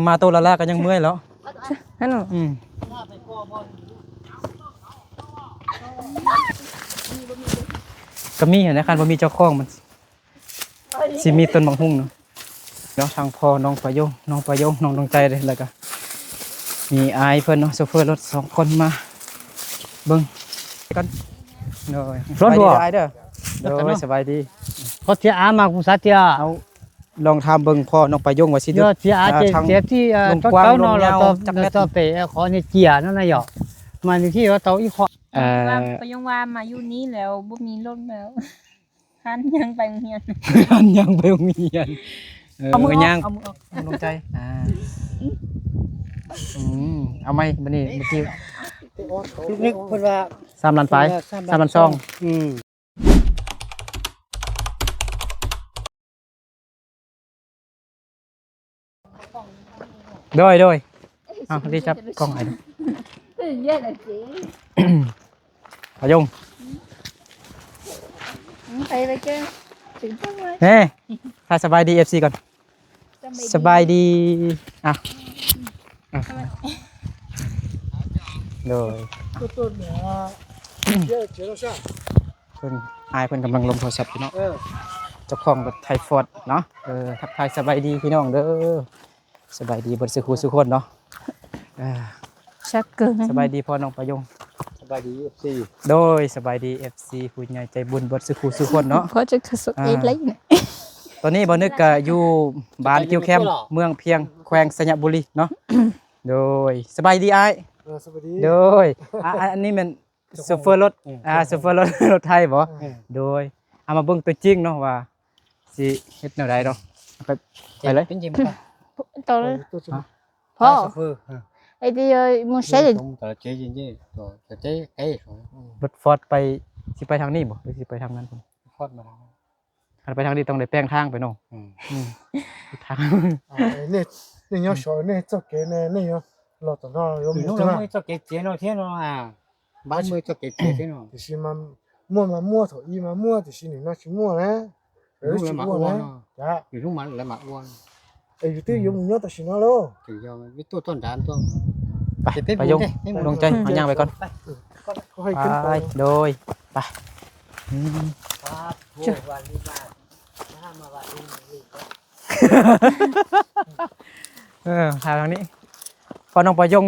ມາໂຕລະລາກໍຍັງເມື່ອຍແລ້ວ. ຫັ້ນ ອືມ ກໍມີຫັ້ນແຫຼະ ຄັນບໍ່ມີເຈົ້າຂອງມັນ ຊິມີຕົ້ນໝາກຫຸ່ງເນາະ. ເນາະ ທາງພໍ່ນ້ອງປາຍົງ ນ້ອງປາຍົງ ນ້ອງດວງໃຈເດ້ ແລ້ວກໍມີອ້າຍເພິ່ນເນາະ ໂຊເຟີລົດສອງຄົນມາເບິ່ງກັນ. ໂດຍ ສະບາຍດີອ້າຍເດີ. ໂດຍ ສະບາຍດີ. ເຂົາເສຍອາມາຜູ້ສາເຕຍ ເອົາ ລອງຖາມເບິ່ງພໍ່ນ້ອງປາຍົງວ່າຊິ ເສຍອາ ເຈັບທີ່ ເອີ ຕົວເກົ່າເນາະ ແລ້ວຕໍ່ໄປຂໍໃຫ້ເຈຍນັ້ນນະເຍາະ ມາຢູ່ທີ່ວ່າເຕົາອີກ ເອີ ປາຍົງວ່າມາຢູ່ນີ້ແລ້ວບໍ່ມີລົດແລ້ວ ຄັນຍ່າງໄປໂຮງຮຽນ ຄັນຍ່າງໄປໂຮງຮຽນ. ເອີ ເອົາມືອອກ ຍ່າງ ເອົາມືອອກ ດວງໃຈ. ອ່າ ອືມ ເອົາໃໝ່ບັດນີ້ ເມື່ອກີ້ ເພິ່ນວ່າ ສາມລ້ານປາຍ ເອີ ສາມລ້ານສອງ ສາມລ້ານສອງ. ອືມ ໂດຍ ໂດຍ ເອົາ ດີຈັບກ້ອງໃຫ້ ພະຍົງ ໄປ ໄປເຈີ ເນ ພາສະບາຍດີ ເອັຟຊີ ກ່ອນ. ສະບາຍດີ ສະບາຍດີ ອ່ະ ອ່ະ ໂດຍ ເພິ່ນ ອ້າຍເພິ່ນກຳລັງລົມໂທລະສັບຢູ່ເນາະ ເອີ ເຈົ້າຂອງລົດໄຖຟອດເນາະ. ເອີ ທັກທາຍສະບາຍດີພີ່ນ້ອງເດີ ສະບາຍດີເບິດສູ່ຄູ່ສູ່ຄົນເນາະ. ເອີ ສະບາຍດີພໍ່ນ້ອງປາຍົງ ສະບາຍດີ ເອັຟຊີ ໂດຍ ສະບາຍດີ ເອັຟຊີ ຜູ້ໃຫຍ່ໃຈບຸນເບິດສູ່ຄູ່ສູ່ຄົນເນາະ. ຕອນນີ້ບ່າວນຶກກະຢູ່ບ້ານກິ້ວແຄມ ເມືອງພຽງ ແຂວງໄຊຍະບູລີເນາະ. ໂດຍ ສະບາຍດີອ້າຍ ເອີ ສະບາຍດີ ໂດຍ ອ່າ ອັນນີ້ແມ່ນ ໂຊເຟີລົດ ເອີ ອ່າ ໂຊເຟີລົດ ລົດໄຖບໍ? ເອີ ໂດຍ ເອົາມາເບິ່ງຕົວຈິງເນາະ ວ່າຊິເຮັດແນວໃດເນາະ. ໄປ ໄປເລີຍ ເປັນຈິງບໍ່? ຕໍ່ເລີຍ ພໍ່ ໂຊເຟີ ເອີ ໄອ້ທີ່ ເອີ ໝູ່ເຊ ເອີ ລົດຟອດໄປ ຊິໄປທາງນີ້ບໍ ຫຼືຊິໄປທາງນັ້ນພຸ້ນ? ຟອດມາທາງນັ້ນ ຄັນໄປທາງນີ້ຕ້ອງໄດ້ແປງທາງໄປເນາະ. ອືມ ອືມ ທາງ ອ່າ ເນ ເນຍ ຊອຍ ເນ ເຈົ້າເກ ເນ ເນ ເນ ເຈົ້າເກ ເຈເນ ເທ ເນ ອ່າ ບ້ານເມືອງເຈົ້າເກ ເຈເນ ເນ ຊິມາມົວ ມາມົວ ເທົ່າອີ່ມາມົວ ຊິໜຶ່ງນາຊິມົວນະ. ເອີ ຊິອ້ວນນະ ຈະຢູ່ທຸກມັນແລະມາອ້ວນ ເອີ ຢູ່ຕື້ຢູ່ມຸງຍອດຕາຊິນອໂລ ເປັນຍອດ ມີໂຕຕ້ອນດານໂຕ. ໄປ ໄປຍົງ ດວງໃຈ ເຮົາຍ່າງໄປກ່ອນ ໄປ ໂດຍ ໄປ. ອືມ ເອີ ທາງນີ້ ພໍນ້ອງປາຍົງ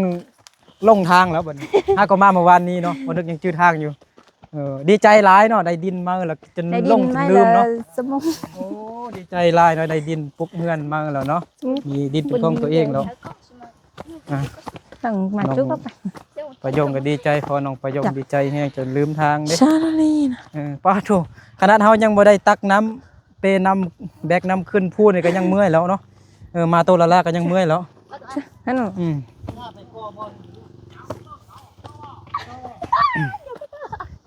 ຫຼົງທາງແລ້ວບັດນີ້ ຫາກໍມາມື້ວານນີ້ເນາະ ບໍ່ນຶກຍັງຈື່ທາງຢູ່. ເອີ ດີໃຈຫຼາຍເນາະ ໄດ້ດິນມາແລ້ວ ຈົນຫຼົງຈົນລືມເນາະ. ໂອ້ ດີໃຈຫຼາຍເນາະ ໄດ້ດິນປຸກເຮືອນມາແລ້ວເນາະ ອືມ ມີດິນເປັນຂອງຕົວເອງແລ້ວ. ອ່າ ປາຍົງກໍດີໃຈ ພໍນ້ອງປາຍົງດີໃຈແຮງຈົນລືມທາງເດ້. ເອີ ປາໂທ້ ຂະໜາດເຮົາຍັງບໍ່ໄດ້ຕັກນ້ຳ ເປນ້ຳ ແບກນ້ຳຂຶ້ນພູນີ້ກໍຍັງເມື່ອຍແລ້ວເນາະ. ເອີ ມາໂຕລະລາກໍຍັງເມື່ອຍແລ້ວ ຫັ້ນ ອືມ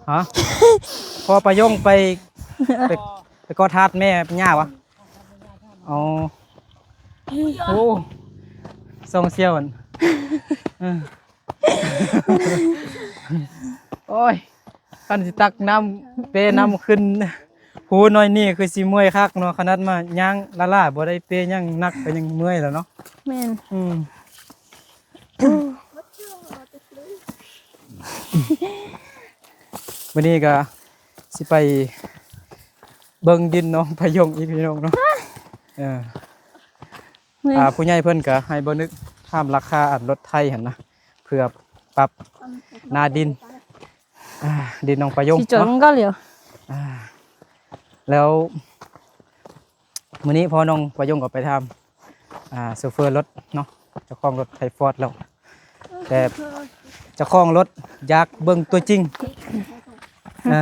ຮະ ພໍ່ປາຍົງໄປ ໄປ ໄປກໍທາດແມ່ຍ່າວະ? ອໍ ໂອ້ ສອງສ່ຽວ ເອີ ໂອ້ຍ ຄັນຊິຕັກນ້ຳ ເປນ້ຳຂຶ້ນພູໜ້ອຍນີ້ຄືຊິເມື່ອຍຄັກເນາະ ຂະໜາດມາຍ່າງລ້າໆ ບໍ່ໄດ້ເປຫຍັງໜັກກໍຍັງເມື່ອຍແລ້ວເນາະ. ແມ່ນ ອືມ ມື້ນີ້ກໍຊິໄປເບິ່ງດິນນ້ອງປາຍົງອີກ ພີ່ນ້ອງເນາະ. ເອີ ເມື່ອຍ ອ່າ ຜູ້ໃຫຍ່ເພິ່ນກໍໃຫ້ບໍ່ນຶກຖາມລາຄາອັນລົດໄຖຫັ້ນນະ ເພື່ອປັບໜ້າດິນ ອ່າ ດິນນ້ອງປາຍົງ ຊິຈອດ ເນາະ ມັນກໍຫຼຽວ ອ່າ ແລ້ວມື້ນີ້ພໍ່ນ້ອງປາຍົງກໍໄປຖາມ ອ່າ ໂຊເຟີລົດເນາະ ເຈົ້າຂອງລົດໄຖຟອດແລ້ວ ແຕ່ເຈົ້າຂອງລົດຢາກເບິ່ງຕົວຈິງ ເອີ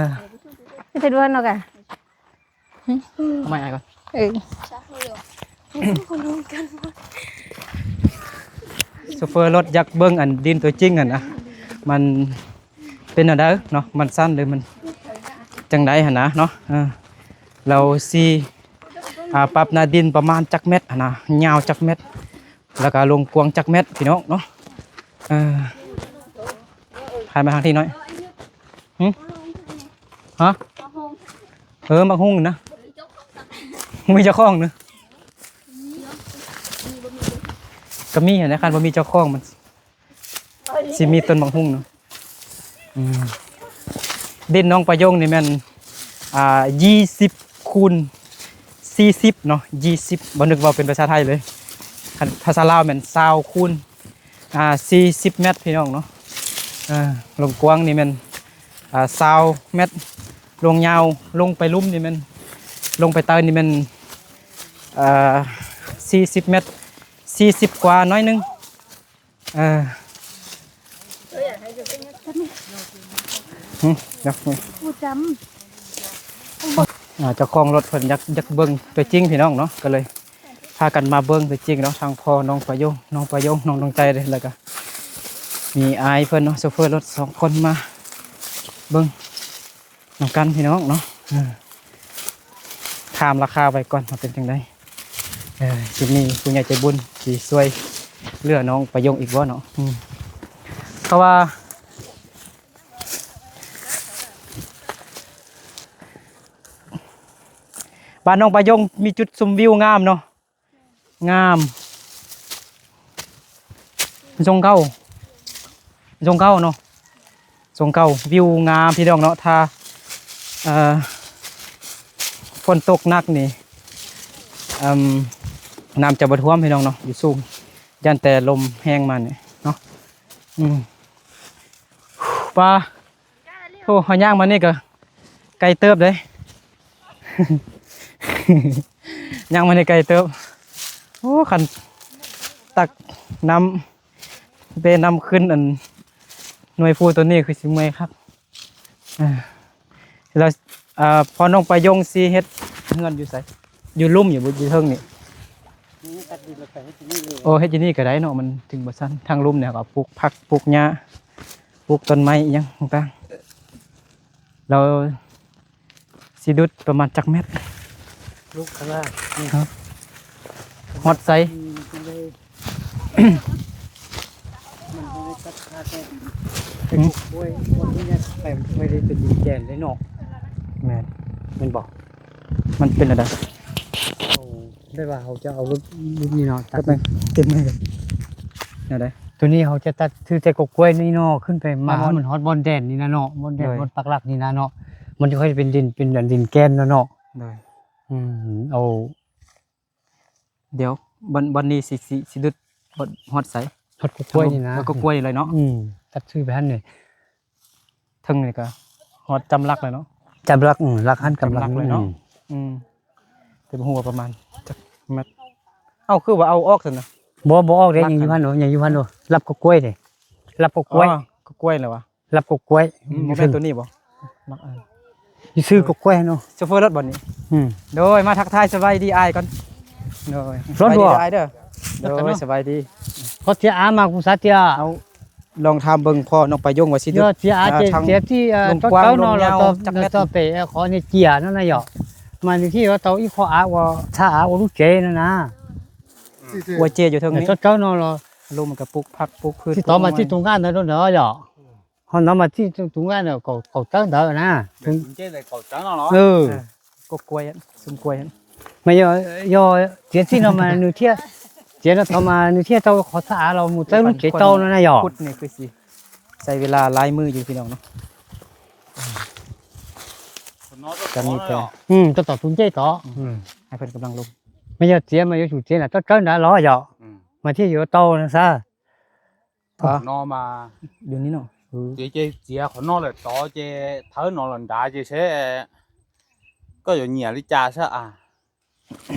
ເຮັດເບິ່ງເນາະກະ ເອົາໃໝ່ອ້າຍກ່ອນ ເອີ ໂຊເຟີລົດຢາກເບິ່ງອັນດິນຕົວຈິງຫັ້ນນະ ມັນເປັນແນວໃດເນາະ ມັນສັ້ນຫຼືມັນຈັ່ງໃດຫັ້ນນະເນາະ. ເອີ ລາວຊິ ອ່າ ປັບໜ້າດິນປະມານຈັກແມັດຫັ້ນນະ ຍາວຈັກແມັດ ແລ້ວກໍລວງກວ້າງຈັກແມັດ ພີ່ນ້ອງເນາະ. ເອີ ຖ່າຍມາທາງທີ່ໜ້ອຍ. ຫຶ ຮະ ເອີ ໝາກຫຸ່ງນະ ມີເຈົ້າຂອງນະ. ກໍມີຫັ້ນແຫຼະ ຄັນບໍ່ມີເຈົ້າຂອງມັນຊິມີຕົ້ນໝາກຫຸ່ງເນາະ. ອືມ ດິນໜອງປາຍົງນີ້ແມ່ນ ອ່າ ຊາວຄູນສີ່ສິບເນາະ ຊາວ ບໍ່ນຶກເວົ້າເປັນພາສາໄທເລີຍ. ຄັນພາສາລາວແມ່ນຊາວຄູນ ອ່າ ສີ່ສິບແມັດ ພີ່ນ້ອງເນາະ. ເອີ ລວງກວ້າງນີ້ແມ່ນ ອ່າ ຊາວແມັດ, ລວງຍາວ ລົງໄປລຸ່ມນີ້ແມ່ນ ລົງໄປໃຕ້ນີ້ແມ່ນ ເອີ ສີ່ສິບແມັດ ສີ່ສິບກວ່າໜ້ອຍໜຶ່ງ. ເອີ ຫຶ ດຽວ ຜູ້ຈຳ ອ່າ ເຈົ້າຂອງລົດເພິ່ນຢາກ ຢາກເບິ່ງຕົວຈິງ ພີ່ນ້ອງເນາະ ກໍເລີຍພາກັນມາເບິ່ງຕົວຈິງເນາະ. ທັງພໍ່ນ້ອງປາຍົງ ນ້ອງປາຍົງ ນ້ອງດວງໃຈເດ້ ແລ້ວກໍມີອ້າຍເພິ່ນເນາະ ໂຊເຟີລົດສອງຄົນມາເບິ່ງນຳກັນ ພີ່ນ້ອງເນາະ. ເອີ ຖາມລາຄາໄວ້ກ່ອນວ່າເປັນຈັ່ງໃດ. ເອີ ຊິມີຜູ້ໃຫຍ່ໃຈບຸນຊິຊ່ວຍເຫຼືອນ້ອງປາຍົງອີກບໍ່ເນາະ? ອືມ ເພາະວ່າ ບ້ານນ້ອງປາຍົງມີຈຸດຊົມວິວງາມເນາະ ງາມ ຊົງເກົ່າ ຊົງເກົ່າເນາະ ຊົງເກົ່າ ວິວງາມ ພີ່ນ້ອງເນາະ. ຖ້າ ເອີ ຝົນຕົກໜັກນີ້ ເອີ ນ້ຳຈະບໍ່ຖ້ວມ ພີ່ນ້ອງເນາະ ຢູ່ສູງ ຢ້ານແຕ່ລົມແຮງມານີ້ເນາະ. ອືມ ປາ ໂອ້ ເຮົາຍ່າງມານີ້ກໍໄກເຕີບເດ້ ຍ່າງມານີ້ໄກເຕີບ. ໂອ້ ຄັນຕັກນ້ຳ ເປນ້ຳຂຶ້ນອັນໜ່ວຍພູຕົວນີ້ຄືຊິເມື່ອຍຄັກ. ເອີ ແລ້ວ ອ່າ ພໍ່ນ້ອງປາຍົງຊິເຮັດເຮືອນຢູ່ໃສ? ຢູ່ລຸ່ມຢູ່ບໍ່ ຢູ່ເທິງນີ້? ອືມ ຕັດດິນແລ້ວກໍເຮັດຢູ່ນີ້ເລີຍ. ໂອ້ ເຮັດຢູ່ນີ້ກໍໄດ້ເນາະ ມັນເຖິງບໍ່ຊັນ. ທາງລຸ່ມນີ້ກໍປູກຜັກ ປູກຫຍ້າ ປູກຕົ້ນໄມ້ອີ່ຫຍັງຕ່າງໆ. ແລ້ວຊິດຸດປະມານຈັກແມັດ? ລຸກຂ້າງລ່າງນີ້ ຮອດໃສ? ອືມ ມັນເລີຍ ມັນເລີຍຕັດຂາດແຕ່ ແຕ່ ຫືມ ກາຍ ບໍ່ໄດ້ເປັນດິນແກນເດ້ເນາະ. ແມ່ນ ແມ່ນບໍ່? ມັນເປັນແນວໃດ? ໂອ້ ແບບວ່າເຮົາຈະເອົາລົດ ລົດນີ້ເນາະ ຕັດ ເກັບໄມ້ ເກັບໄມ້ກ່ອນ ແນວໃດ? ຕົວນີ້ເຮົາຈະຕັດ ຖືແຕ່ກົກກ້ວຍນີ້ເນາະ ຂຶ້ນໄປມາ ມັນຮອດບ່ອນແດນນີ້ນະເນາະ ບ່ອນແດນ ໂດຍ ບ່ອນປັກຫຼັກນີ້ນະເນາະ ມັນຈະຄ່ອຍເປັນດິນ ເປັນດິນແກນນະເນາະ. ໂດຍ ອືມ ເອົາ ດຽວ ບ່ອນ ບ່ອນນີ້ຊິ ຊິ ຊິດຸດ ຮອດ ຮອດໃສ? ຮອດກົກກ້ວຍນີ້ນະ ຮອດກົກກ້ວຍນີ້ເລີຍເນາະ. ອືມ ຕັດຊື່ໄປຫັ້ນນີ້ ເທິງນີ້ກໍຮອດຈຳຫຼັກແລ້ວເນາະ ຈຳຫຼັກ ອືມ ຫຼັກຫັ້ນ ຈຳຫຼັກ ຈຳຫຼັກເລີຍເນາະ. ອືມ ອືມ ແຕ່ບໍ່ຮູ້ວ່າປະມານຈັກແມັດ. ເອົ້າ ຄືວ່າເອົາອອກຊັ້ນນະ? ບໍ່ ບໍ່ອອກເດ້ ຍັງຢູ່ຫັ້ນໂດ ຍັງຢູ່ຫັ້ນໂດ ລັບກົກກ້ວຍເດ້ ລັບກົກກ້ວຍ ອໍ ກົກກ້ວຍແລ້ວວະ ລັບກົກກ້ວຍ. ອືມ ບໍ່ແມ່ນຕົວນີ້ບໍ່? ຢູ່ຊື່ກົກກ້ວຍເນາະ ໂຊເຟີລົດບໍ່ນີ້? ອືມ ໂດຍ ມາທັກທາຍສະບາຍດີອ້າຍກ່ອນ. ໂດຍ ລົດບໍ່? ສະບາຍດີອ້າຍເດີ. ໂດຍ ສະບາຍດີ. ເຂົາເສຍອາມາກູສາເຕຍ ເອົາ ລອງຖາມເບິ່ງພໍ່ນ້ອງປາຍົງວ່າຊິດຸດ ເສຍອາ ເສຍທີ່ ເອີ ລວງກວ້າງ ລວງຍາວ ຈັກແມັດ ຕໍ່ໄປ ເອີ ຂໍນີ້ເຈຍນັ້ນນະເຢາະ ມາຢູ່ທີ່ວ່າເຕົາອີຂໍອາວ່າ ຖ້າອາວ່າລູກເຈນັ້ນນະ ວ່າເຈຢູ່ເທິງນີ້ ເຈົ້າເນາະ ລົມມັນກໍປູກຜັກປູກພືດ ທີ່ຕໍ່ມາທີ່ໂຮງງານນັ້ນເນາະເຢາະ. ເຮົານຳມາທີ່ຕົງນັ້ນເນາະ ເຂົາ ເຂົາເຈົ້າເດີນະ ເອີ ກົກກ້ວຍ ຊຸມກ້ວຍ ມາເຢາະ ເຢາະ ເຈຍຊິເນາະ ມາໜຶ່ງເທື່ອ ເຈຍເນາະ ຕໍ່ມາໜຶ່ງເທື່ອ ເຈົ້າຂໍສະອາດລາວໝູ່ເຈົ້າລູກເຈເຕົ້ານັ້ນນະເຢາະ. ຂຸດນີ້ຄືຊິໃຊ້ເວລາຫຼາຍມື້ຢູ່ພີ່ນ້ອງເນາະ ກັນນີ້ແຕ່ ອືມ ຕໍ່ ຕໍ່ ຊຸມເຈຕໍ່ ອືມ ໃຫ້ເພິ່ນກຳລັງລົງ ມາເຢາະ ເຈຍ ມາເຢາະ ຊຸມເຈນະ ເຈົ້າເດີນະເຢາະ ມາທີ່ຢູ່ໂຕນະຊະ. ອໍ ເນາະ ມາຢູ່ນີ້ເນາະ ເຈ ເຈ ເຈຍ ຂໍເນາະ ແລ້ວຕໍ່ເຈ ເທີເນາະ ລັນດາເຈເຊ ກໍຢູ່ເໜຍລິຈາຊະອາ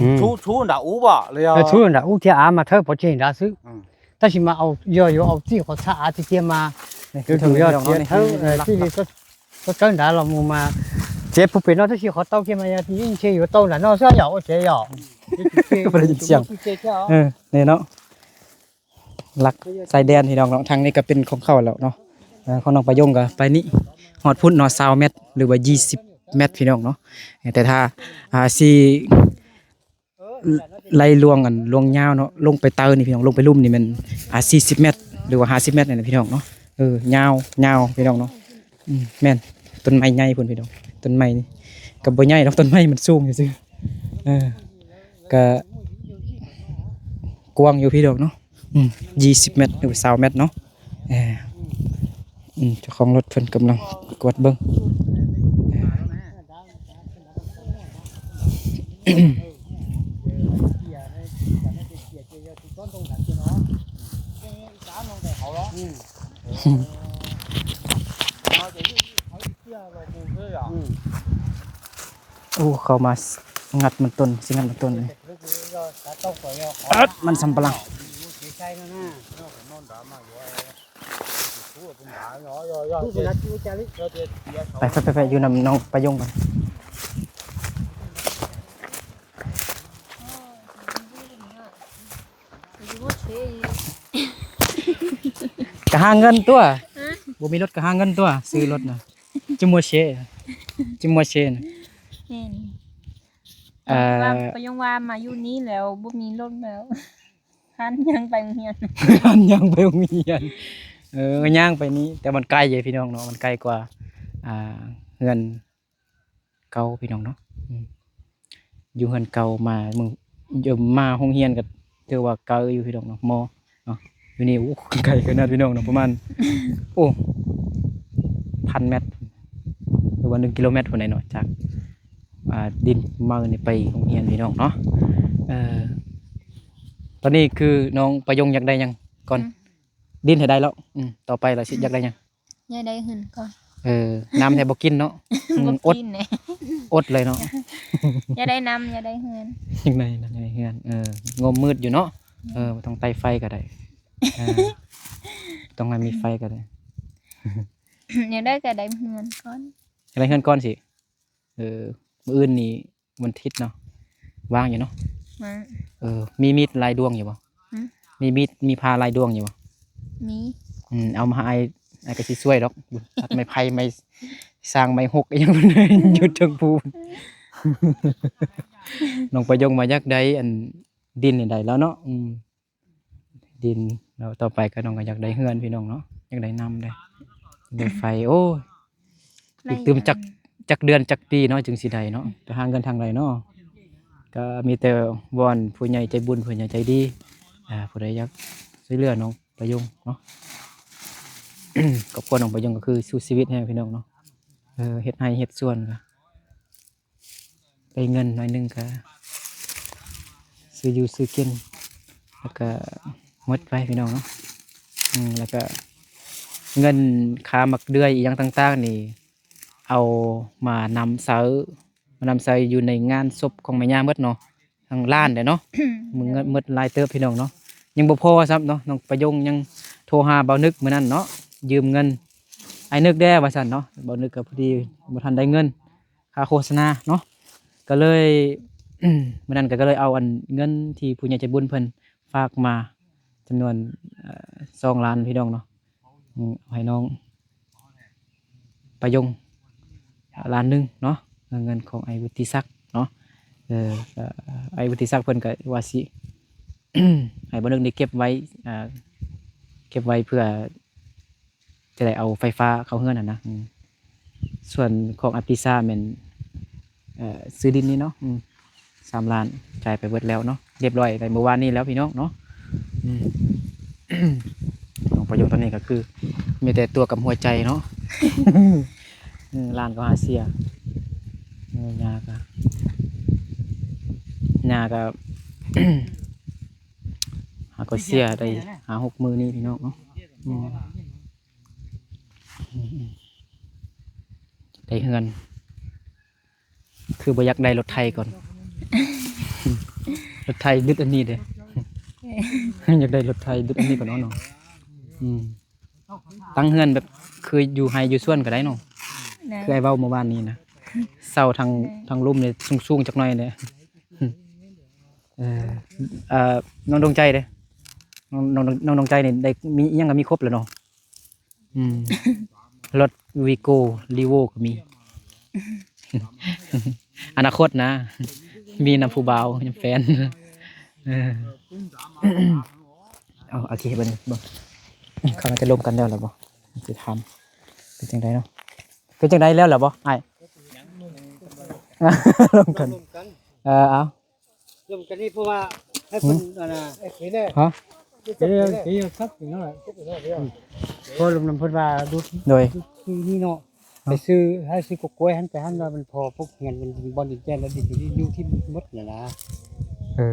ອືມ ທູ ຊູນດາອູບໍ ເລີຍ ເອີ ຊູນດາອູເທຍອາມາເທີ ພໍເຈນດາຊຶ ອືມ ຕາຊິມາເອົາ ເຢາະ ເຢາະ ເອົາທີ່ຂໍສະອາດທີ່ເຕຍມາ ເດີນຢູ່ເທຍເທີ ເອີ ທີ່ນີ້ກໍ ກໍເຕີນດາລາວໝູ່ມາ ເຈຜູ້ເປັນເນາະ ຕາຊິຂໍເຕົ້າເຄມາຍາທີ່ເຊຢູ່ເຕົ້ານະເນາະ ເຊຢາໂອເຊຢາ ກໍບໍ່ໄດ້ຍິນສຽງ ເອີ ນີ້ເນາະ. ຫຼັກຊາຍແດນພີ່ນ້ອງເນາະ ທາງນີ້ກໍເປັນຂອງເຂົາແລ້ວເນາະ ເອີ ຂອງນ້ອງປາຍົງກໍໄປນີ້ ຮອດພຸ້ນເນາະ ຊາວແມັດ ຫຼືວ່າຊາວແມັດພີ່ນ້ອງເນາະ ແຕ່ຖ້າ ອ່າ ຊິໄລ່ລວງ ອັນ ລວງຍາວເນາະ ລົງໄປເຕີນີ້ພີ່ນ້ອງ ລົງໄປລຸ່ມນີ້ແມ່ນ ອ່າ ສີ່ສິບແມັດ ຫຼືວ່າຫ້າສິບແມັດນີ້ນະພີ່ນ້ອງເນາະ ເອີ ຍາວ ຍາວພີ່ນ້ອງເນາະ ອືມ ແມ່ນ ຕົ້ນໄມ້ໃຫຍ່ພຸ້ນພີ່ນ້ອງ ຕົ້ນໄມ້ນີ້ກໍບໍ່ໃຫຍ່ດອກ ຕົ້ນໄມ້ມັນສູງຊື່ໆ ເອີ ກໍກວ້າງຢູ່ພີ່ນ້ອງເນາະ. ອືມ ຊາວແມັດ ຫຼື ຊາວແມັດເນາະ. ເອີ ອືມ ເຈົ້າຂອງລົດເພິ່ນກຳລັງກວດເບິ່ງ. ໂອ້ ເຂົ້າມາ ສ- ງັດມັນຕົ້ນ ຊິງັດມັນຕົ້ນນີ້ ອັດມັນສຳປະຫຼັງ. ໄປ ໄປ ໄປ ໄປ ຢູ່ນຳນ້ອງປາຍົງກ່ອນ. ກະຫາເງິນຕົວະ. ຮະ? ບໍ່ມີລົດກະຫາເງິນຕົວະ ຊື້ລົດນະ. ຈິມວເຊ ຈິມວເຊນະ. ແມ່ນ. ເອີ ປາຍົງວ່າມາຢູ່ນີ້ແລ້ວບໍ່ມີລົດແລ້ວ ຄານຍ່າງໄປໂຮງຮຽນ ຄານຍ່າງໄປໂຮງຮຽນ. ເອີ ຍ່າງໄປນີ້ ແຕ່ມັນໄກເດ້ພີ່ນ້ອງເນາະ ມັນໄກກວ່າ ອ່າ ເຮືອນເກົ່າພີ່ນ້ອງເນາະ. ອືມ ຢູ່ເຮືອນເກົ່າມາ ມ- ມາໂຮງຮຽນກໍຖືວ່າໄກຢູ່ພີ່ນ້ອງເນາະ ມໍ ເນາະ. ຢູ່ນີ້ ໂອ້ ໄກຂະໜາດພີ່ນ້ອງເນາະ ປະມານ ໂອ້ ພັນແມັດ ຫຼືວ່າໜຶ່ງກິໂລແມັດພຸ້ນໃດເນາະ ຈາກ ອ່າ ດິນມານີ້ໄປໂຮງຮຽນພີ່ນ້ອງເນາະ. ເອີ ຕອນນີ້ຄືນ້ອງປາຍົງຢາກໄດ້ຫຍັງກ່ອນ? ອືມ ດິນໃຫ້ໄດ້ແລ້ວ. ອືມ ຕໍ່ໄປລະຊິຢາກໄດ້ຫຍັງ? ຢາກໄດ້ເຮືອນກ່ອນ. ເອີ ນ້ຳແທ້ບໍ່ກິນເນາະ. ອືມ ບໍ່ກິນແຫຼະ ອົດ ອົດເລີຍເນາະ. ຢາກໄດ້ນ້ຳ ຢາກໄດ້ເຮືອນ ຢາກໄດ້ນ້ຳ ຢາກໄດ້ເຮືອນ. ເອີ ງົມມືດຢູ່ເນາະ. ອືມ ເອີ ບໍ່ຕ້ອງໄຕ້ໄຟກໍໄດ້. ເອີ ບໍ່ຕ້ອງໃຫ້ມີໄຟກໍໄດ້. ຢາກໄດ້ກໍໄດ້ເຮືອນກ່ອນ ຢາກໄດ້ເຮືອນກ່ອນຊິ. ເອີ ມື້ອື່ນນີ້ວັນທິດເນາະ ວ່າງຢູ່ເນາະ. ວ່າງ. ເອີ ມີມີດຫຼາຍດວງຢູ່ບໍ່? ຫຶ? ມີມີດ ມີພ້າຫຼາຍດວງຢູ່ບໍ່? ມີ. ອືມ ເອົາມາໃຫ້ອ້າຍ ອ້າຍກໍຊິຊ່ວຍດອກ ຕັດໄມ້ໄຜ່ ໄມ້ສ້າງ ໄມ້ຫົກ ອີ່ຫຍັງ ຢູ່ເທິງພູ. ນ້ອງປາຍົງວ່າຢາກໄດ້ອັນ ດິນນີ້ໄດ້ແລ້ວເນາະ. ອືມ ດິນ ແລ້ວຕໍ່ໄປກໍນ້ອງກໍຢາກໄດ້ເຮືອນພີ່ນ້ອງເນາະ ຢາກໄດ້ນ້ຳໄດ້ ໄດ້ໄຟ. ໂອ້ຍ ອີກຕື່ມຈັກ ຈັກເດືອນຈັກປີເນາະ ຈຶ່ງຊິໄດ້ເນາະ ໄປຫາເງິນທາງໃດເນາະ. ກໍມີແຕ່ວອນຜູ້ໃຫຍ່ໃຈບຸນ ຜູ້ໃຫຍ່ໃຈດີ ອ່າ ຜູ້ໃດຢາກຊ່ວຍເຫຼືອນ້ອງປາຍົງເນາະ. ຄອບຄົວນ້ອງປາຍົງກໍຄືສູ້ຊີວິດແຮງພີ່ນ້ອງເນາະ. ເອີ ເຮັດໄຮ່ເຮັດສວນກໍ ໄດ້ເງິນໜ້ອຍໜຶ່ງກະຊື້ຢູ່ຊື້ກິນ ແລ້ວກະໝົດໄປພີ່ນ້ອງເນາະ. ອືມ ແລ້ວກະເງິນຄ່າໝາກເດືອຍອີ່ຫຍັງຕ່າງໆນີ້ ເອົາມານຳໃຊ້ ມານຳໃຊ້ຢູ່ໃນງານສົບຂອງແມ່ຍ່າໝົດເນາະ ທັງລ້ານເດ້ເນາະ. ເງິນໝົດຫຼາຍເຕີບພີ່ນ້ອງເນາະ ຍັງບໍ່ພໍຊ້ຳເນາະ. ນ້ອງປາຍົງຍັງໂທຫາບ່າວນຶກມື້ນັ້ນເນາະ ຢືມເງິນອ້າຍນຶກແດ່ວ່າຊັ້ນເນາະ. ບ່າວນຶກກໍພໍດີບໍ່ທັນໄດ້ເງິນ ຄ່າໂຄສະນາເນາະ ກໍເລີຍ ມື້ນັ້ນກໍ ກໍເລີຍເອົາອັນເງິນທີ່ຜູ້ໃຫຍ່ໃຈບຸນເພິ່ນຝາກມາຈຳນວນ ເອີ ສອງລ້ານພີ່ນ້ອງເນາະ ອືມ ເອົາໃຫ້ນ້ອງປາຍົງລ້ານໜຶ່ງເນາະ ເງິນຂອງອ້າຍວຸດຕິສັກເນາະ. ເອີ ກໍອ້າຍວຸດຕິສັກເພິ່ນກໍວ່າຊິໃຫ້ບ່າວນຶກນີ້ເກັບໄວ້ ເກັບໄວ້ເພື່ອ ຈະໄດ້ເອົາໄຟຟ້າເຂົ້າເຮືອນຫັ້ນນະ. ອືມ ສ່ວນຂອງອາປີຊາແມ່ນ ເອີ ຊື້ດິນນີ້ເນາະ ອືມ ສາມລ້ານ ຈ່າຍໄປເບິດແລ້ວເນາະ ຮຽບຮ້ອຍ ໃນມື້ວານນີ້ແລ້ວພີ່ນ້ອງເນາະ. ອືມ ນ້ອງປາຍົງຕອນນີ້ກໍຄືມີແຕ່ຕົວກັບຫົວໃຈເນາະ. ອືມ ລ້ານກວ່າເສຍ ເອີ ຍ່າກໍ ຍ່າກໍ ຫາກໍເສຍໄດ້ຫ້າຫົກມື້ນີ້ພີ່ນ້ອງເນາະ. ອືມ ໄດ້ເຮືອນ ຄືບໍ່ຢາກໄດ້ລົດໄຖກ່ອນ ລົດໄຖດຶດອັນນີ້ເດ້ ຢາກໄດ້ລົດໄຖດຶດອັນນີ້ກ່ອນເນາະ. ອືມ ຕັ້ງເຮືອນແບບຄືຢູ່ໄຮ່ຢູ່ສວນກໍໄດ້ເນາະ ຄືອ້າຍເວົ້າມື້ວານນີ້ນະ ເສົາທາງ ທາງລຸ່ມນີ້ສູງໆຈັກໜ້ອຍເດ້. ເອີ ເອີ ນ້ອງດວງໃຈເດ້ ນ້ອງ ນ້ອງ ນ້ອງດວງໃຈນີ້ໄດ້ມີອີ່ຫຍັງກໍມີຄົບແລ້ວເນາະ. ອືມ ລົດວີໂກ້ ລີໂວ້ກໍມີ ອະນາຄົດນະ ມີນຳຜູ້ບ່າວ ນຳແຟນ. ເອີ ເອົາ ໂອເຄ ບັດນີ້ເບິ່ງ ເຂົາໜ້າຈະລົມກັນແລ້ວລະບໍ່ ຊິຖາມ ເປັນຈັ່ງໃດເນາະ ເປັນຈັ່ງໃດແລ້ວລະບໍ່ອ້າຍ? ລົມກັນ ເອີ ເອົາ ລົມກັນນີ້ ເພາະວ່າໃຫ້ເພິ່ນ ຫຶ? ອັນນ່າ ຮະ? ເອີ ເອີ ຄັກຢູ່ນັ້ນແຫຼະ ອືມ ພໍລົມນຳເພິ່ນວ່າດຸດ ໂດຍ ດຸດຄືນີ້ເນາະ ເນາະ ໄປຊື້ ໃຫ້ຊື້ກົກກ້ວຍຫັ້ນ ໄປຫັ້ນວ່າມັນພໍປົກເຮືອນ ມັນບ່ອນດິນແຈ້ງ ແລ້ວດິນຢູ່ທີ່ໝົດນັ້ນນະ ເອີ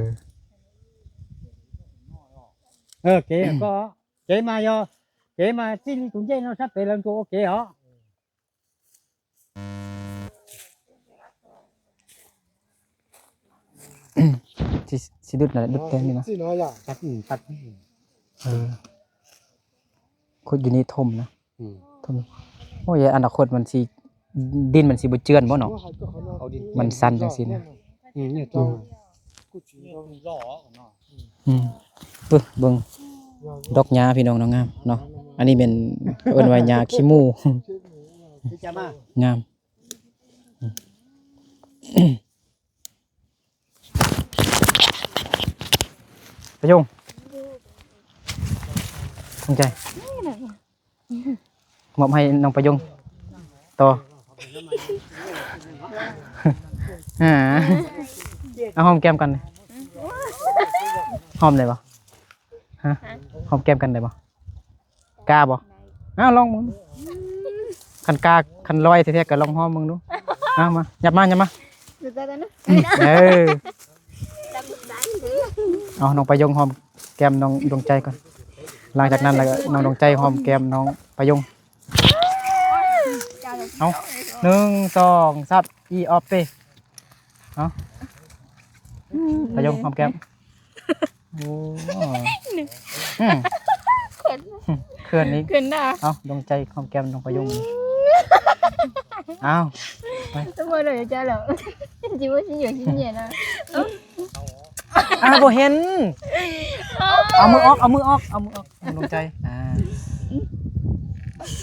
ເອີ ເກ ກໍ ເກມາຍໍ ເກມາຊີ້ລີຕຸງເຈເນາະ ຊະເປລັນໂກ ໂອເກເນາະ. ຊິ ຊິດຸດນັ້ນແຫຼະ ດຸດແຕ່ນີ້ນະ ຕັດ ຕັດ ເອີ ຂຸດຢູ່ນີ້ຖົມນະ ອືມ ຖົມ ໂອ້ຍ ອະນາຄົດມັນຊິ ດິນມັນຊິບໍ່ເຈື່ອນບໍ່ເນາະ ມັນຊັນຈັ່ງຊີ້ນະ ອືມ ນີ້ ອືມ ອືມ ເບິ່ງ ເບິ່ງດອກຫຍ້າພີ່ນ້ອງເນາະ ງາມເນາະ ອັນນີ້ແມ່ນເອີ້ນວ່າຫຍ້າຂີ້ໝູ ງາມ ປະໂຍງ ຂອບໃຈ ມອບໃຫ້ນ້ອງປະຍົງຕໍ່ ຫາ ເອົາຫອມແກ້ມກັນ ຫອມໄດ້ບໍ່? ຮະ ຫອມແກ້ມກັນໄດ້ບໍ່? ກ້າບໍ່? ອ້າວ ລອງເບິ່ງ ຄັນກ້າ ຄັນລອຍແທ້ໆ ກໍລອງຫອມເບິ່ງດູ ເອົາ ມາ ຫຍັບມາ ຫຍັບມາ ເອີ ເອົາ ນ້ອງປະຍົງຫອມແກ້ມນ້ອງດວງໃຈກ່ອນ ຫຼັງຈາກນັ້ນແລ້ວກໍນ້ອງດວງໃຈຫອມແກ້ມນ້ອງປະຍົງ ເອົາ ໜຶ່ງ ສອງ ສາມ ອີອອບເປ ເອົາ ປະຍົງຫອມແກ້ມ ໂອ້ ອືມ ເຂີນ ເຂີນອີກ ເຂີນດາ ເອົາ ດວງໃຈຫອມແກ້ມນ້ອງປະຍຸງ ອ້າວ ໄປ ບໍ່ໄດ້ໃຈແລ້ວ ຊິບໍ່ຊິຢູ່ຊິເຢັນນະ ອ້າວ ບໍ່ເຫັນ ເອົາມືອອກ ເອົາມືອອກ ເອົາມືອອກ ນ້ອງດວງໃຈ ອ່າ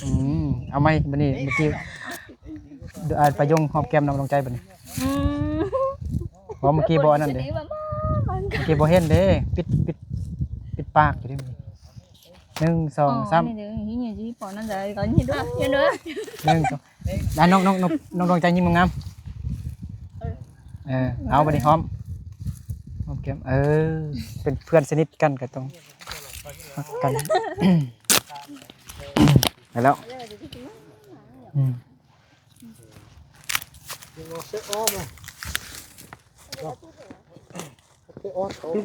ອືມ ເອົາໃໝ່ ບັດນີ້ ເມື່ອກີ້ ອ່າ ປະຍົງຫອມແກ້ມນ້ອງດວງໃຈບັດນີ້ ອືມ ເພາະເມື່ອກີ້ບໍ່ອັນນັ້ນເດ້ ເມື່ອກີ້ບໍ່ເຫັນເດ້ ປິດ ປິດ ປິດປາກຢູ່ເດ້ ໜຶ່ງ ສອງ ສາມ ນີ້ເດີ ນີ້ຊິປອນນັ້ນເດີ ກ່ອນນີ້ເດີ ນີ້ເດີ ໜຶ່ງ ສອງ ອ່ະ ນ້ອງ ນ້ອງ ນ້ອງ ນ້ອງດວງໃຈຍິ້ມງາມໆ ເອີ ເອີ ເອົາ ບັດນີ້ຫອມ ຫອມແກ້ມ ເອີ ເປັນເພື່ອນສະໜິດກັນກໍຕ້ອງຮັກກັນ ໄປແລ້ວ ອືມ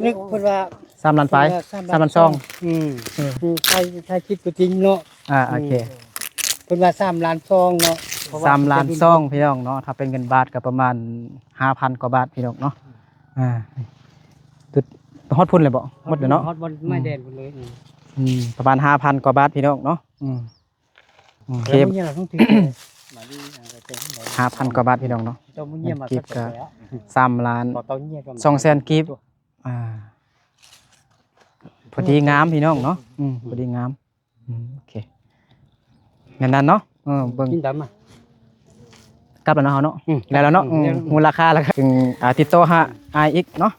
ນຶກໆ ເພິ່ນວ່າ ສາມລ້ານປາຍ ເພິ່ນວ່າສາມລ້ານ ສາມລ້ານສອງ ອືມ ເອີ ອືມ ຖ່າຍ ຖ່າຍຄລິບຕົວຈິງເນາະ ອ່າ ໂອເຄ ອືມ ເພິ່ນວ່າສາມລ້ານສອງເນາະ ເພາະວ່າສາມລ້ານສອງ ພີ່ນ້ອງເນາະ ຖ້າເປັນເງິນບາດກໍປະມານຫ້າພັນກວ່າບາດ ພີ່ນ້ອງເນາະ ອ່າ ຈຸດ ຮອດພຸ້ນແລ້ວບໍ່? ໝົດແລ້ວເນາະ ຮອດບ່ອນໄມ້ແດງພຸ້ນເລີຍ ອືມ ປະມານຫ້າພັນກວ່າບາດ ພີ່ນ້ອງເນາະ ອືມ ໂອເຄ ຫ້າພັນກວ່າບາດ ພີ່ນ້ອງເນາະ ເກັບກໍສາມລ້ານສອງແສນກີບ ອ່າ ພໍດີງາມ ພີ່ນ້ອງເນາະ ອືມ ພໍດີງາມ ອືມ ໂອເຄ ແມ່ນນັ້ນເນາະ ເອີ ເບິ່ງ ກິນດຳມາ ກັບແລ້ວເນາະ ເຮົາເນາະ ອືມ ໄດ້ແລ້ວເນາະ ອືມ ອືມ ຮູ້ລາຄາແລ້ວ ຈຶ່ງ ອ່າ ຕິດຕໍ່ຫາອ້າຍອີກເນາະ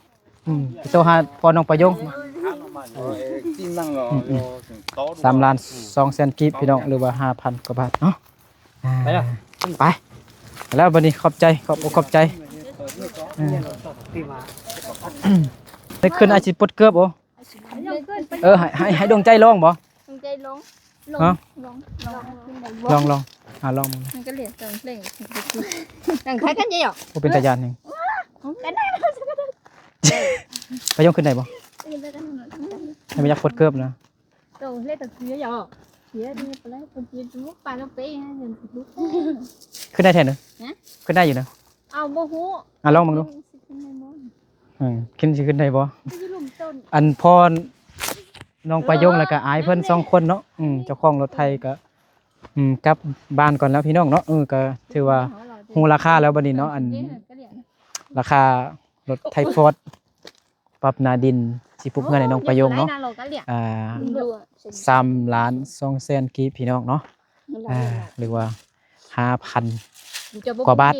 ອືມ ຕິດຕໍ່ຫາພໍ່ນ້ອງປະຍົງ ອືມ ອືມ ສາມລ້ານສອງແສນກີບ ພີ່ນ້ອງ ຫຼືວ່າຫ້າພັນກວ່າບາດເນາະ ອ່າ ໄປແລ້ວ ໄປ ໄປແລ້ວບັດນີ້ ຂອບໃຈ ຂອບອົກຂອບໃຈ ເອີ ໄດ້ຂຶ້ນ ອາດຊິປົດເກີບ ໂອ້ ເອີ ໃຫ້ ໃຫ້ ໃຫ້ດວງໃຈລອງບໍ່? ດວງໃຈລອງ ລອງ ຮະ? ລອງ ລອງ ລອງ ລອງ ອ່າ ລອງເບິ່ງ ມັນກໍເຫຼືອສອງເຫຼັ້ງ ນັ່ງຄ້າຍກັນເດ ໂອ້ ເປັນຕາຢ້ານແຮງ ກັນໄດ້ ປະໂຍງຂຶ້ນໄດ້ບໍ່? ໃຫ້ມັນຢາກປົດເກີບນະ ໂຕເລັກກໍຄືຢອກ ເສຍດີໄປແລ້ວ ຄົນຈີນປານເປ ຂຶ້ນໄດ້ແທ້ເນາະ ຮະ? ຂຶ້ນໄດ້ຢູ່ນະ ເອົາ ບໍ່ຮູ້ ອ່າ ລອງເບິ່ງດູ ຂຶ້ນໄດ້ບໍ່? ອືມ ຂຶ້ນ ຊິຂຶ້ນໄດ້ບໍ່? ຢູ່ລຸ່ມຕົ້ນ ອັນພໍ່ນ້ອງປະຍົງ ເອີ ແລ້ວກໍອ້າຍເພິ່ນ ນັ້ນແຫຼະ ສອງຄົນເນາະ ອືມ ເຈົ້າຂອງລົດໄຖກໍ ອືມ ກັບບ້ານກ່ອນແລ້ວ ພີ່ນ້ອງເນາະ ເອີ ກໍຖືວ່າຮູ້ລາຄາແລ້ວບັດນີ້ເນາະ ອັນ ລາຄາລົດໄຖຟອດ ປັບໜ້າດິນ ຊິປຸກເຮືອນໃຫ້ນ້ອງປະໂຍງເນາະ ອ່າ ສາມລ້ານສອງແສນກີບ ພີ່ນ້ອງເນາະ ອ່າ ຫຼືວ່າຫ້າພັນກວ່າບາດ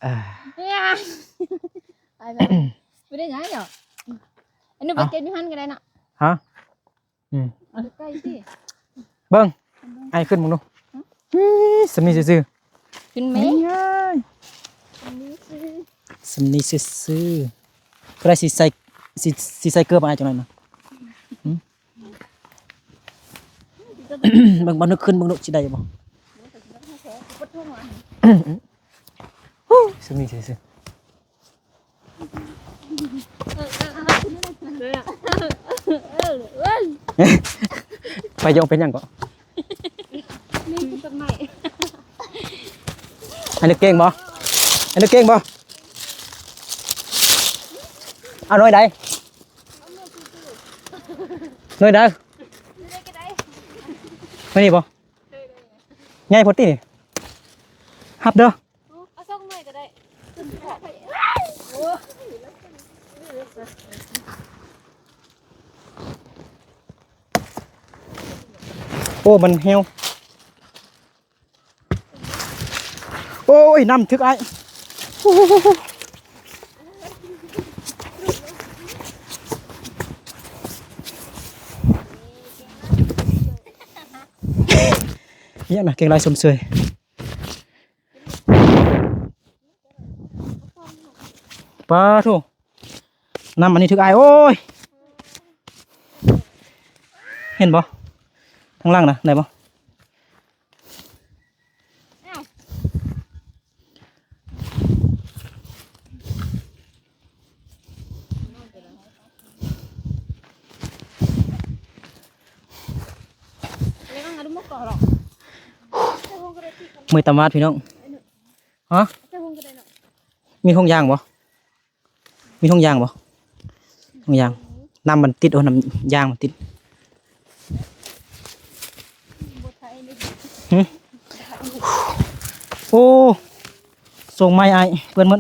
ອ່າ ບໍ່ໄດ້ຫຍັງດອກ ອັນນີ້ໄປເກັບຢູ່ຫັ້ນກໍໄດ້ເນາະ ຮະ? ອືມ ເອົາໃກ້ໆ ເບິ່ງ ອ້າຍຂຶ້ນເບິ່ງດູ ຫຶ? ອີ ສ່ຳນີ້ຊື່ໆ ຂຶ້ນແມ ເອີຍ ສ່ຳນີ້ຊື່ໆ ສ່ຳນີ້ຊື່ໆ ຜູ້ໃດຊິໃສ່ ຊິ ຊິໃສ່ເກີບອ້າຍຈັກໜ້ອຍນະ ຫຶ? ເບິ່ງ ບໍ່ນຶກຂຶ້ນ ເບິ່ງດູຊິໄດ້ບໍ່. ໂອ້ຍ ສຳນີ້ຊື່ໆ ໄປຢອງເປັນຫຍັງເກາະ? ນີ້ຄືຕົ້ນໄມ້ ອັນນີ້ເກັ່ງບໍ່? ອັນນີ້ເກັ່ງບໍ່? ເອົາໜ່ວຍໃດ? ໜ່ວຍໃດ? ໜ່ວຍນີ້ບໍ່? ໃຫຍ່ໂພດຕິນີ້ ຮັບເດີ. ເອົາສອງໜ່ວຍກໍໄດ້. ໂອ້ ມັນແຫ້ວ. ໂອ້ຍ ນ້ຳຖືກອ້າຍ. ເນຍນະ ເກັ່ງຫຼາຍຊົມເຊີຍ. ປາໂທ້ ນ້ຳອັນນີ້ຖືກອ້າຍ ໂອ້ຍ ເຫັນບໍ່ ທາງຫຼັງນະ ໄດ້ບໍ່? ອ້າວ ເມື່ອຍຕາມາດ ພີ່ນ້ອງ. ຮະ? ມີຖົງຢາງບໍ່? ມີຖົງຢາງບໍ່? ຖົງຢາງ ນ້ຳມັນຕິດ ໂອ້ ນ້ຳຢາງມັນຕິດ. ຫຶ? ໂອ້ ສົ່ງໄມ້ອ້າຍ ເປື້ອນໝົດ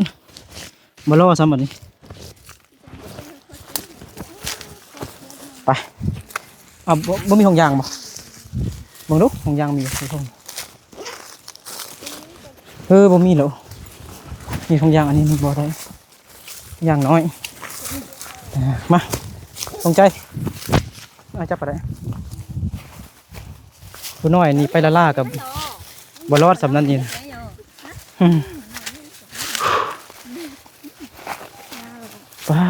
ບໍ່ລໍຊ້ຳບັດນີ້. ໄປ ເອົາ ບໍ່ ບໍ່ມີຖົງຢາງບໍ່? ເບິ່ງດູ ຖົງຢາງມີຢູ່ ມີຖົງ ເອີ ບໍ່ມີແລ້ວ. ມີຖົງຢາງອັນນີ້ມັນບໍ່ໄດ້ ຢ່າງໜ້ອຍ. ເອີ ມາ ສົງໃຈ ເອົາ ຈັບກໍໄດ້. ຜູ້ນ້ອຍນີ້ໄປລ້າໆ ກໍບໍ່ລອດສ່ຳນັ້ນອີກ. ອືມ ປ້າ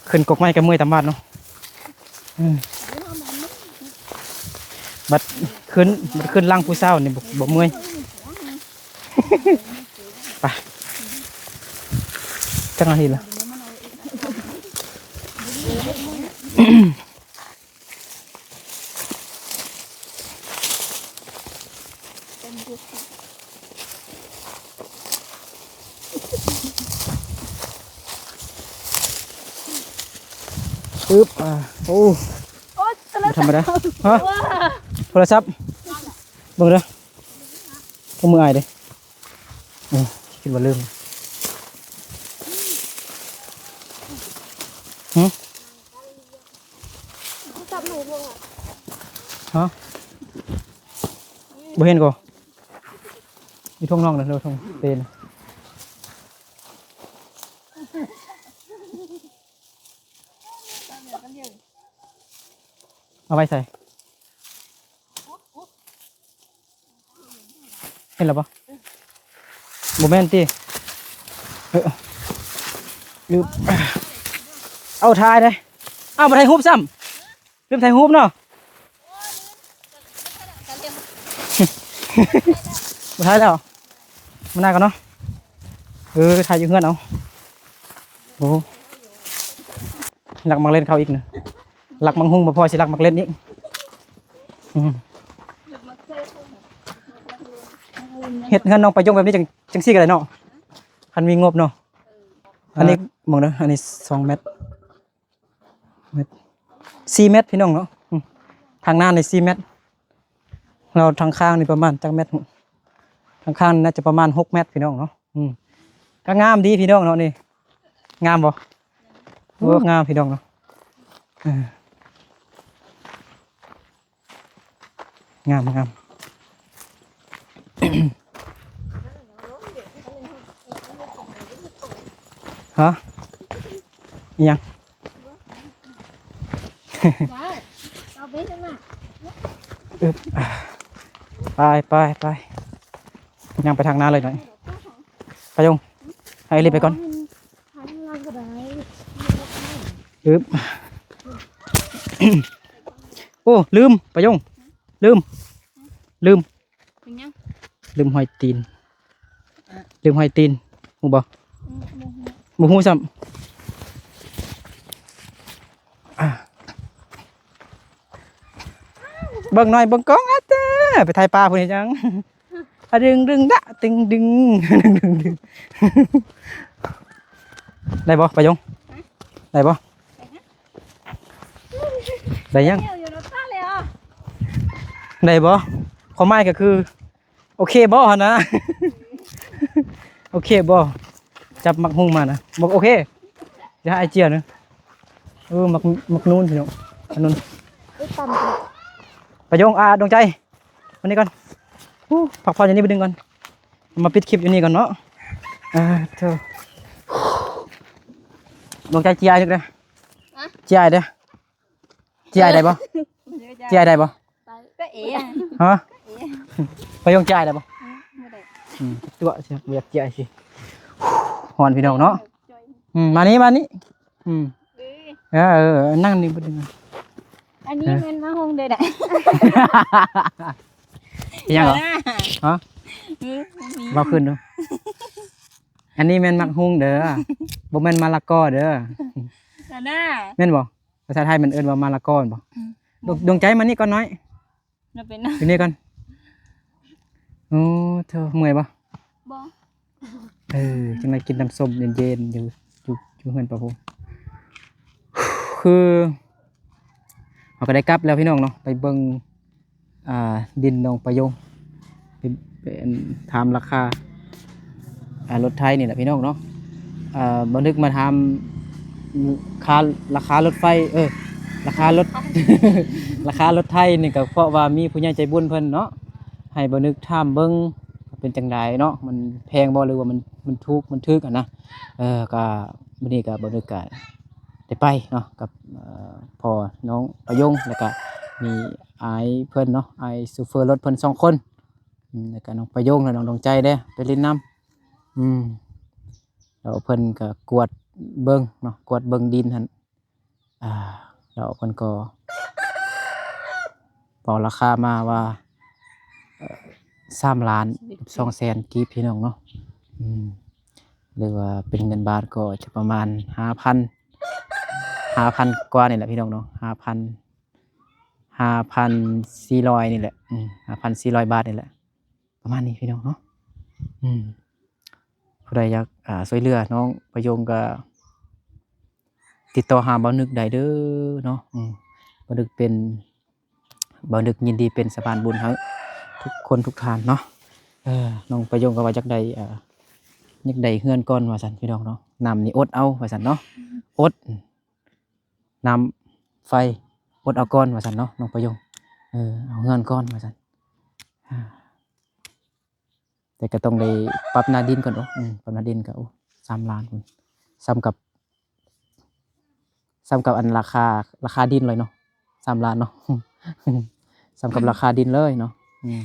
ຂຶ້ນກົກໄມ້ກໍເມື່ອຍຕາມາດເນາະ. ອືມ ບັດຂຶ້ນ ບັດຂຶ້ນຫຼັງຜູ້ສາວນີ້ ບໍ່ ບໍ່ເມື່ອຍ. ໄປ ຈັກນາທີລະ? ອຶບ ອ່າ ໂອ້ ໂອ້ຍ ບໍ່ທຳມະດາ. ຮະ? ໂທລະສັບ ເບິ່ງເດີ ກໍມືອາຍເດ້. ໂອ້ ຄິດວ່າລືມ. ຫຶ? ຮະ? ບໍ່ເຫັນກໍ ຢູ່ທົ່ງນອກນະ ຫຼືວ່າທົ່ງເປນ. ເອົາໄວ້ໃສ? ເຫັນແລ້ວບໍ່? ບໍ່ແມ່ນຕິ? ເອີ ລືມ ເອົາຖ່າຍເດ້. ເອົາ ບໍ່ຖ່າຍຮູບຊ້ຳ. ລືມຖ່າຍຮູບເນາະ. ບໍ່ຖ່າຍແລ້ວ ມາໜ້າກັນເນາະ. ເອີ ຖ່າຍຢູ່ເຮືອນເອົາ. ໂອ້ ລັກມັກເຫຼັດເຂົາອີກນະ. ລັກມັກຫຸ່ງບໍ່ພໍ ຊິລັກມັກເຫຼັດອີກ. ອືມ ເຮັດເຮືອນນ້ອງປາຍົງແບບນີ້ ຈັ່ງ ຈັ່ງຊີ້ກໍໄດ້ເນາະ ຄັນມີງົບເນາະ. ອັນນີ້ເບິ່ງເດີ ອັນນີ້ສອງແມັດ ແມັດ ສີ່ແມັດ ພີ່ນ້ອງເນາະ. ອືມ ທາງໜ້ານີ້ສີ່ແມັດ ແລ້ວທາງຂ້າງນີ້ປະມານຈັກແມັດ? ທາງຂ້າງນີ້ໜ້າຈະປະມານຫົກແມັດ ພີ່ນ້ອງເນາະ. ອືມ ກໍງາມດີ ພີ່ນ້ອງເນາະ. ນີ້ງາມບໍ່? ໂອ້ ງາມ ພີ່ນ້ອງເນາະ. ເອີ ງາມ ງາມ. ຮະ? ອີຫຍັງ? ເອີ ໄປ ໄປ ໄປ ຍ່າງໄປທາງໜ້າເລີຍໜ້ອຍ. ປາຍົງ ໃຫ້ເອລິໄປກ່ອນ. ອຶບ ໂອ້ ລືມ ປາຍົງ ລືມ ລືມ ເປັນຫຍັງ? ລືມຮອຍຕີນ ລືມຮອຍຕີນ ຮູ້ບໍ່? ອືມ ບໍ່ຮູ້ ບໍ່ຮູ້ຊ້ຳ. ອ່າ ເບິ່ງໜ້ອຍ ເບິ່ງກ້ອງ ອາເຕີ ໄປຖ່າຍປາພຸ້ນເຮັດຫຍັງ? ອະດຶງດຶງດະ ຕຶງດຶງ ດຶງດຶງ ໄດ້ບໍ່ປາຍົງ? ໄດ້ບໍ່? ໄດ້ຫຍັງ? ໄດ້ບໍ່? ຄວາມໝາຍກໍຄື ໂອເຄບໍ່ຫັ້ນນະ? ໂອເຄບໍ່? ຈັບໝາກຫຸ່ງມານະ ບໍ່ໂອເຄ. ຢ່າໃຫ້ອ້າຍເຈ້ຍນະ. ເອີ ໝາກ ໝາກນູນ ພີ່ນ້ອງ ອັນນູນ. ປາຍົງ ອາ ດວງໃຈ ມານີ້ກ່ອນ. ໂອ້ ພັກຜ່ອນຢູ່ນີ້ບາດໜຶ່ງກ່ອນ. ມາປິດຄລິບຢູ່ນີ້ກ່ອນເນາະ. ອ່າ ໂທ້ ດວງໃຈ ຈີອາຍເດີ ຮະ? ຈີອາຍເດີ ຈີອາຍໄດ້ບໍ່? ຈີອາຍໄດ້ບໍ່? ໄດ້ ກໍເອ ຮະ? ປາຍົງ ຈີອາຍໄດ້ບໍ່? ອືມ ບໍ່ໄດ້ ອືມ ຕົວະຊິ ບໍ່ຢາກຈີອາຍຊິ. ຮ້ອນ ພີ່ນ້ອງເນາະ. ອືມ ມານີ້ ມານີ້. ອືມ ເອີ ເອີ ເອີ ນັ່ງນີ້ບໍ່ໄດ້. ອັນນີ້ແມ່ນໝາກຫຸ່ງເດີ ຫຍັງເຫາະ? ຮະ? ອືມ ເວົ້າຄືນດູ. ອັນນີ້ແມ່ນໝາກຫຸ່ງເດີ ບໍ່ແມ່ນມະລະກໍເດີ. ອັນນ່າ ແມ່ນບໍ່? ພາສາໄທມັນເອີ້ນວ່າມະລະກໍແມ່ນບໍ່? ອືມ ດວງ ດວງໃຈ ມານີ້ກ່ອນໜ້ອຍ. ມັນເປັນ ຢູ່ນີ້ກ່ອນ. ໂອ້ ໂທ້ ເມື່ອຍບໍ່? ບໍ່. ເອີ ຈັ່ງໃດກິນນ້ຳສົ້ມເຢັນໆ ຢູ່ ຢູ່ ຢູ່ເຮືອນປາໂຮ. ຄືເຮົາກໍໄດ້ກັບແລ້ວ ພີ່ນ້ອງເນາະ ໄປເບິ່ງ ອ່າ ດິນນ້ອງປາຍົງ ໄປ ໄປ ອັນ ຖາມລາຄາ ອ່າ ລົດໄຖນີ້ແຫຼະ ພີ່ນ້ອງເນາະ. ອ່າ ບໍ່ນຶກມາຖາມ ຄ່າ ລາຄາລົດໄຟ ເອີ ລາຄາລົດ ລາຄາລົດໄຖນີ້ກໍເພາະວ່າມີຜູ້ໃຫຍ່ໃຈບຸນເພິ່ນເນາະ ໃຫ້ບໍ່ນຶກຖາມເບິ່ງ ເປັນຈັ່ງໃດເນາະ ມັນແພງບໍ່ ຫຼືວ່າມັນ ມັນຖືກ ມັນຖືກຫັ້ນນະ. ເອີ ກໍມື້ນີ້ກໍບໍ່ນຶກກໍໄດ້ໄປເນາະ ກັບ ເອີ ພໍ່ນ້ອງປາຍົງ ແລ້ວກໍມີອ້າຍເພິ່ນເນາະ ອ້າຍໂຊເຟີລົດເພິ່ນສອງຄົນ. ອືມ ແລ້ວກໍນ້ອງປາຍົງ ແລະ ນ້ອງດວງໃຈເດ້ ໄປຫຼິ້ນນຳ. ອືມ ແລ້ວເພິ່ນກໍກວດເບິ່ງເນາະ ກວດເບິ່ງດິນຫັ້ນ. ອ່າ ແລ້ວເພິ່ນກໍເວົ້າລາຄາມາວ່າ ເອີ ສາມລ້ານສອງແສນກີບ ພີ່ນ້ອງເນາະ. ອືມ ຫຼືວ່າເປັນເງິນບາດກໍຈະປະມານຫ້າພັນ ຫ້າພັນກວ່ານີ້ແຫຼະ ພີ່ນ້ອງເນາະ ຫ້າພັນ ຫ້າພັນສີ່ຮ້ອຍນີ້ແຫຼະ. ອືມ ຫ້າພັນສີ່ຮ້ອຍບາດນີ້ແຫຼະ ປະມານນີ້ ພີ່ນ້ອງເນາະ. ອືມ ຜູ້ໃດຢາກ ອ່າ ຊ່ວຍເຫຼືອນ້ອງປາຍົງກໍຕິດຕໍ່ຫາບ່າວນຶກໄດ້ເດີເນາະ. ອືມ ບ່າວນຶກເປັນ ບ່າວນຶກຍິນດີເປັນສະພານບຸນໃຫ້ທຸກຄົນທຸກທ່ານເນາະ. ເອີ ນ້ອງປາຍົງກໍວ່າຢາກໄດ້ ອ່າ ຢາກໄດ້ເຮືອນກ່ອນວ່າຊັ້ນ ພີ່ນ້ອງເນາະ. ນ້ຳນີ້ອົດເອົາວ່າຊັ້ນເນາະ ອົດ ນ້ຳໄຟ ອົດເອົາກ່ອນວ່າຊັ້ນເນາະ ນ້ອງປາຍົງ. ເອີ ເອົາເຮືອນກ່ອນວ່າຊັ້ນ. ອ່າ ແຕ່ກໍຕ້ອງໄດ້ປັບໜ້າດິນກ່ອນເນາະ. ອືມ ປັບໜ້າດິນກໍ ໂອ້ ສາມລ້ານພຸ້ນ ສ່ຳກັບ ສ່ຳກັບອັນລາຄາ ລາຄາດິນເລີຍເນາະ ສາມລ້ານເນາະ ສ່ຳກັບລາຄາດິນເລີຍເນາະ. ອືມ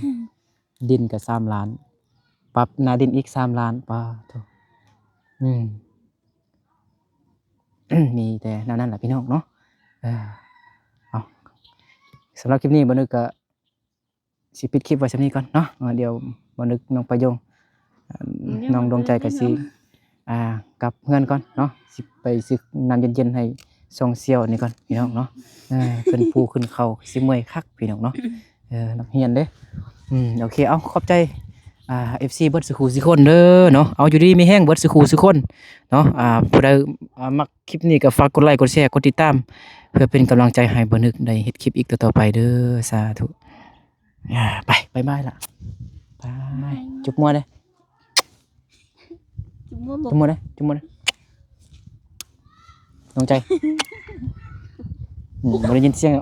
ດິນກໍສາມລ້ານ ປັບໜ້າດິນອີກສາມລ້ານ ປາໂທ້. ອືມ ມີແຕ່ແນວນັ້ນລະ ພີ່ນ້ອງເນາະ. ເອີ ເອົາ ສຳລັບຄລິບນີ້ ບ່າວນຶກກໍຊິປິດຄລິບໄວ້ສ່ຳນີ້ກ່ອນເນາະ. ເອີ ດຽວບ່າວນຶກ ນ້ອງປາຍົງ ນ້ອງດວງໃຈກໍຊິ ອ່າ ກັບເຮືອນກ່ອນເນາະ ຊິໄປຊື້ນ້ຳເຢັນໆໃຫ້ຊ່ອງສ່ຽວນີ້ກ່ອນ ພີ່ນ້ອງເນາະ. ເອີ ຂຶ້ນພູຂຶ້ນເຂົາຊິເມື່ອຍຄັກ ພີ່ນ້ອງເນາະ. ເອີ ນັກຮຽນເດ້. ອືມ ໂອເຄ ເອົາ ຂອບໃຈ ອ່າ ເອັຟຊີ ເບິດສູ່ຄູ່ສູ່ຄົນເດີເນາະ. ເອົາ ຢູ່ດີມີແຮງເບິດສູ່ຄູ່ສູ່ຄົນເນາະ. ອ່າ ຜູ້ໃດ ອ່າ ມັກຄລິບນີ້ກໍຝາກກົດໄລ ກົດແຊ ກົດຕິດຕາມ ເພື່ອເປັນກຳລັງໃຈໃຫ້ບ່າວນຶກໄດ້ເຮັດຄລິບອີກຕໍ່ໆໄປເດີ. ສາທຸ. ອ່າ ໄປ ບາຍບາຍລະ ບາຍ ບາຍ ຈຸບມົວເດ້ ຈຸບມົວ ຈຸບມົວເດ້ ຈຸບມົວເດ້ ດວງໃຈ. ອືມ ບໍ່ໄດ້ຍິນສຽງ.